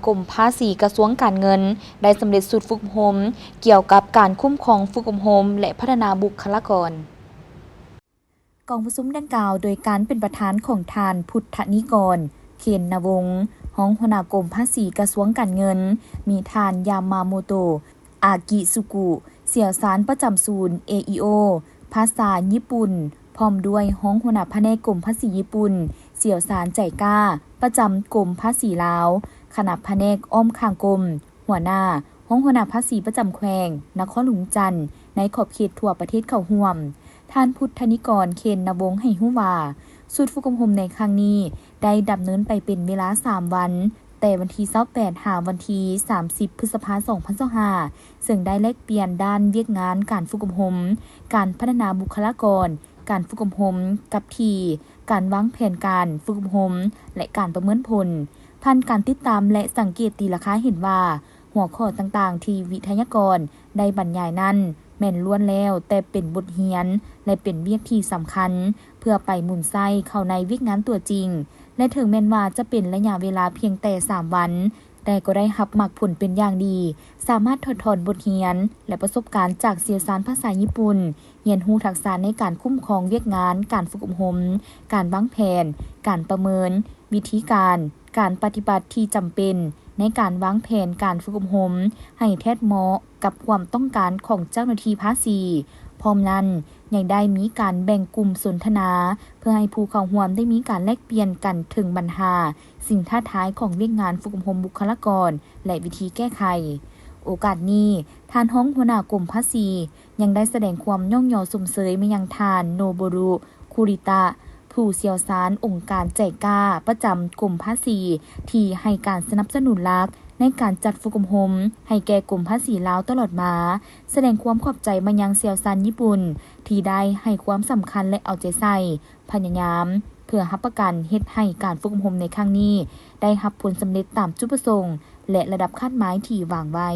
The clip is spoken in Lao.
ກົມພາສີກະຊວງການເງິນ ໄດ້ສຳເລັດຊຸດຝຶກອົບຮົມກ່ຽວກັບການຄຸ້ມຄອງ, ຝຶກອົບຮົມ ແລະ ພັດທະນາບຸກຄະລາກອນ. ກອງປະຊຸມດັ່ງກ່າວໂດຍການເປັນປະທານຂອງທ່ານ ພຸດທະນິກອນ ເຄນນະວົງ ຮອງຫົວໜ້າກົມພາສີກະຊວງການເງິນ, ມີທ່ານ ຢາມາໂມໂຕ ອາກິສຸກຸ ຊ່ຽວຊານປະຈຳສູນ ເອອີໂອ ພາສາຍີ່ປຸ່ນ ພ້ອມດ້ວຍຮອງຫົວໜ້າພະແນກກົມພາສີຍີ່ປຸ່ນ, ຊ່ຽວຊານໄຈກາ ປະຈຳກົມພາສີລາວ, ຄະນະພະແນກອ້ອມຂ້າງກົມ, ຫົວໜ້າ, ຮອງຫົວໜ້າພາສີປະຈຳແຂວງ, ນະຄອນຫຼວງວຽງຈັນ ໃນຂອບເຂດທົ່ວປະເທດເຂົ້າຮ່ວມ. ທ່ານ ພຸດທະນິກອນ ເຄນນະວົງ ໃຫ້ຮູ້ວ່າ, ຊຸດຝຶກອົບຮົມໃນຄັ້ງນີ້ໄດ້ດຳເນີນໄປເປັນເວລາສາມວັນ, ແຕ່ວັນທີຊາວແປດ ຫາວັນທີສາມສິບ ພຶດສະພາ ສອງພັນຊາວຫ້າ ເຊິ່ງໄດ້ແລກປ່ຽນດ້ານວຽກງານການຝຶກອົບຮົມ, ການພັດທະນາບຸກຄະລາກອນ, ການຝຶກອົບຮົມກັບທີ່, ການວາງແຜນການຝຶກອົບຮົມ ແລະ ການປະເມີນຜົນ. ຜ່ານການຕິດຕາມ ແລະ ສັງເກດຕີລາຄາເຫັນວ່າ, ຫົວຂໍ້ຕ່າງໆທີ່ວິທະຍາກອນໄດ້ບັນຍາຍນັ້ນ ແມ່ນລ້ວນແລ້ວແຕ່ເປັນບົດຮຽນ ແລະ ເປັນວຽກທີ່ສຳຄັນ ເພື່ອໄປໝູນໃຊ້ເຂົ້າໃນວຽກງານຕົວຈິງ ແລະ ເຖິງແມ່ນວ່າຈະເປັນໄລຍະເວລາພຽງແຕ່ສາມວັນ, ແຕ່ກໍໄດ້ຮັບໝາກຜົນເປັນຢ່າງດີ, ສາມາດຖອດຖອນບົດຮຽນ ແລະ ປະສົບການຈາກຊ່ຽວຊານພາສາຍີ່ປຸ່ນ, ຮຽນຮູ້ທັກສະໃນການຄຸ້ມຄອງວຽກງານການຝຶກອົບຮົມ, ການວາງແຜນ, ການປະເມີນ, ວິທີການ, ການປະຕິບັດທີ່ຈຳເປັນໃນການວາງແຜນການຝຶກອົບຮົມ ໃຫ້ແທດເໝາະກັບຄວາມຕ້ອງການຂອງເຈົ້າໜ້າທີ່ພາສີ. ພ້ອມນັ້ນ, ຍັງໄດ້ມີການແບ່ງກຸ່ມສົນທະນາ ເພື່ອໃຫ້ຜູ້ເຂົ້າຮ່ວມໄດ້ມີການແລກປ່ຽນກັນເຖິງບັນຫາ, ສິ່ງທ້າທາຍຂອງວຽກງານຝຶກອົບຮົມບຸກຄະລາກອນ ແລະ ວິທີແກ້ໄຂ. ໂອກາດນີ້, ທ່ານຮອງຫົວໜ້າກົມພາສີ ຍັງໄດ້ສະແດງຄວາມຍ້ອງຍໍຊົມເຊີຍມາຍັງທ່ານ ໂນໂບຣຸ ຄູຣິຕະ ຜູ້ຊ່ຽວຊານອົງການໄຈກາ ປະຈຳກົມພາສີ ທີ່ໃຫ້ການສະໜັບສະໜູນຫຼັກໃນການຈັດຝຶກອົບຮົມໃຫ້ແກ່ກົມພາສີລາວຕະຫຼອດມາ, ສະແດງຄວາມຂອບໃຈມາຍັງຊ່ຽວຊານຍີ່ປຸ່ນ ທີ່ໄດ້ໃຫ້ຄວາມສຳຄັນ ແລະ ເອົາໃຈໃສ່ ພະຍາຍາມ ເພື່ອຮັບປະກັນເຮັດໃຫ້ການຝຶກອົບຮົມໃນຄັ້ງນີ້ໄດ້ຮັບຜົນສຳເລັດຕາມຈຸດປະສົງ ແລະ ລະດັບຄາດໝາຍທີ່ວາງໄວ້.